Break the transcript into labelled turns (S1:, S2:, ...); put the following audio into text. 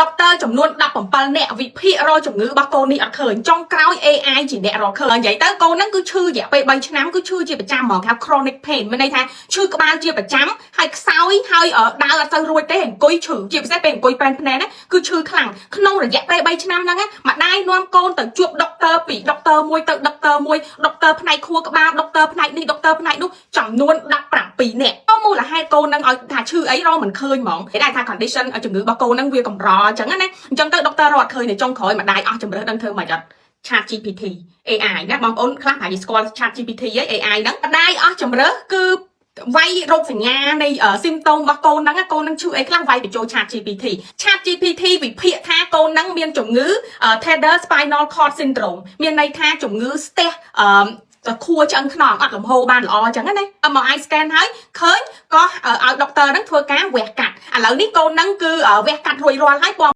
S1: ដុកទ័រចំនួន17នាក់វិភាគរកជំងឺរបស់កូននេះអត់ឃើញចុងក្រោយ AI ជាអ្នករកឃើញនិយាយទៅកូនហ្នឹងគឺឈឺរយៈពេល3ឆ្នាំគឺឈឺជាប្រចាំហ្មងគេហៅ chronic pain មានន័យថាឈឺក្បាលជាប្រចាំហើយខ្សោយហើយដើរអត់សូវរួចទេអង្គុយឈឺជាពិសេសពេលអង្គុយប៉ែនភ្នែនណាគឺឈឺខ្លាំងក្នុងរយៈពេល3ឆ្នាំហ្នឹងណាម្ដាយនាំកូនទៅជួបដុកទ័រពីដុកទ័រមួយទៅដុកទ័រមួយដុកទ័រផ្នែកខួរក្បាលដុកទ័រផ្នែកនេះដុកទ័រផ្នែកនោះចំនួន17នាក់មូលហេតុកូនហ្នឹងឲ្យថាឈឺអីរកមិនឃើញហ្មងគេដែរថា condition ជំងឺរបស់កូនហ្នឹងវាកម្រអញ្ចឹងណាអញ្ចឹងទៅដុកទ័ររកអត់ឃើញនៅចុងក្រោយម្ដាយអស់ជំរើសដឹងធ្វើម៉េចអត់ Chat GPT AI ណាបងប្អូនខ្លះប្រហែលជាស្គាល់ Chat GPT ហី AI ហ្នឹងម្ដាយអស់ជំរើសគឺវាយរោគសញ្ញានៃ symptom របស់កូនហ្នឹងកូនហ្នឹងឈឺអីខ្លះវាយបញ្ចូល Chat GPT Chat GPT វិភាគថាកូនហ្នឹងមានជំងឺ Tethered Spinal Cord Syndrome មានន័យថាជំងឺស្ទះអឺទៅខួរឆ្អឹងខ្នងអត់លំហូរបានល្អអញ្ចឹងណា MRI scan ហើយឃើញក៏ឲ្យដុកទ័រហ្នឹងធ្វើការវះកាត់ឥឡូវនេះកូនហ្នឹងគឺវះកាត់រួចរាល់ហើយពណ៌